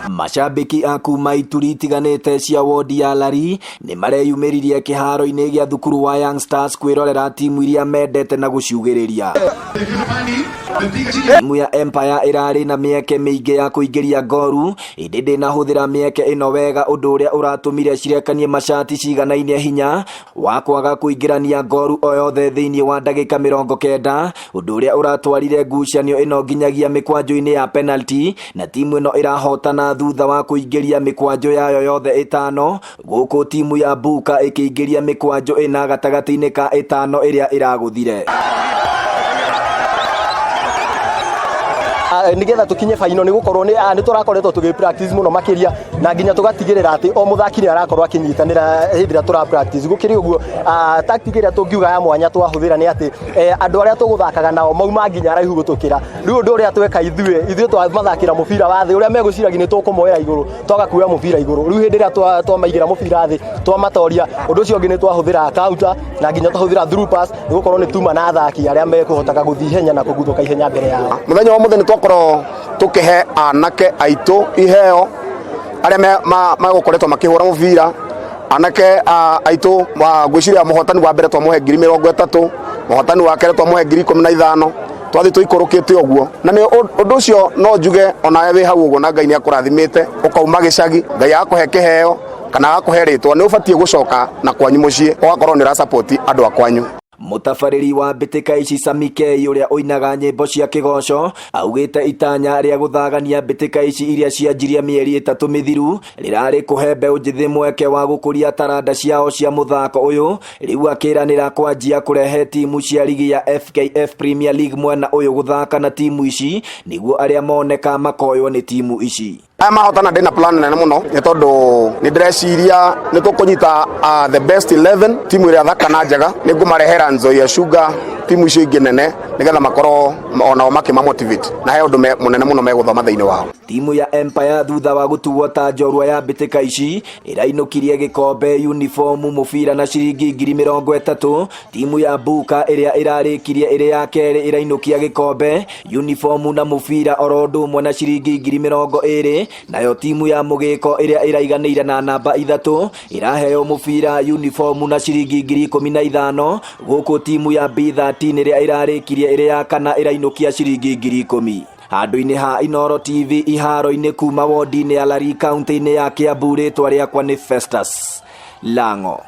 Macambĩki a kuma ituri itiganĩte cia wodi ya Lari nĩ mareyumĩririe kĩharo-inĩ gĩa thukuru wa Young Stars kwĩrorera timu iria mendete na gũciugĩrĩria. Timu ya Empire ĩrarĩ na mĩeke mĩingĩ ya kũingĩria ngoru ĩndĩ ndĩnahũthĩra mĩeke ĩno wega, ũndũ ũrĩa ũratũmire cirekanie macati ciganainie hinya wa kwaga kũingĩrania ngoru o yothe thĩinĩ wa ndagĩka 90, ũndũ ũrĩa ũratwarire ngucanio ĩno nginyagia mĩkwanjũ-inĩ ya penalty, na timu ĩno ĩrahotana thutha wa kũingĩria mĩkwanjũ yayo yothe ĩtano, gũkũ timu ya Buka ĩkĩingĩria mĩkwanjũ ĩna gatagatĩ-inĩ ka ĩtano ĩrĩa ĩragũthire. Nigetha tukinye final ni gukorwo ni turakoretwo tugi practice muno makiria na nginya tugatigirira ati o muthaki ni arakorwo akinyitanira hindi ĩrĩa tura practice. Gukiri uguo, tactic ĩrĩa tungiuga ya mwanya twahuthira ni ati andu aria tuguthakaga nao mauma nginya araihu gutukira. Riu undu uria tweka ithuĩ twamathakira mubira wa thi uria meguciragia ni tukumoera iguru, twaga kuoya mubira iguru. Riu hindi ĩrĩa twamaigĩra mubira thi twamatoria. Undu ucio ungi ni twahuthira counter na nginya twahuthira through pass, ni gukorwo ni tuma na athaki aria mekuhotaga guthii ihenya na kuguthuka ihenya mbere yao. Muthenya wa muthenya twakorwo tukihe anake aitu iheo aria magukoretwo makihura mubira. Anake aitu ngwiciria muhotani wa mbere twamuhe 30,000, muhotani wa kere twamuhe 15,000, twathi tuikurukite uguo. Na ni undu ucio no njuge onawe wi hau uguo na Ngai ni akurathimite ukauma gicagi, Ngai agakuhe kiheo kana agakuhe ritwa, ni ubatie gucoka na kwanyu mucii ugakorwo ni urasupport andu a kwanyu. Mũtabarĩri wa mbĩtĩka ici Sami K ũrĩa ũinaga nyĩmbo cia kĩgoco augĩte itanya rĩa gũthagania mbĩtĩka ici iria cianjirie mĩeri 3 mĩthiru rĩrarĩ kũhe mbeũ njĩthĩ mweke wa gũkũria taranda ciao cia mũthako ũyũ. Rĩu akĩranĩra kwanjia kũrehe timu cia ligi ya FKF Premier League mwena ũyũ gũthaka na timu ici nĩguo arĩa moneka makoywo nĩ timu ici. Aya mahotana ndina plan nene muno ni tondu ni ndĩreciria ni tũkũnyita the best 11, timu ĩrĩa thaka na njega. Nĩ ngũmarehera Nzoia Sugar, timu icio ingĩ nene, nigetha makorwo onao makĩma motivate na he ũndũ mũnene mũno megũthoma thĩinĩ wao. Timu ya Empire thutha wa gũtuo ta njorua ya mbĩtĩka ici ĩrainũkirie gĩkombe, uniform, mũbira na ciringi 30,000. Timu ya Buka ĩrĩa ĩrarĩkirie ĩrĩ ya kerĩ ĩrainũkia gĩkombe, uniform na mũbira oro ũndũ ũmwe na ciringi 20,000. Nayo timu ya Mũgĩko ĩrĩa ĩraiganĩire na namba 3 ĩraheo mũbira, uniform na ciringi 15,000, gũkũ timu ya B13 ĩrĩa ĩrarĩkirie ĩrĩ ya kana ĩrainũkia ciringi 10,000. Handũ-inĩ ha Inooro TV iharo-inĩ kuma wodi-inĩ ya Lari kaunti-inĩ ya Kiambu, rĩtwa rĩakwa nĩ Festus Lango.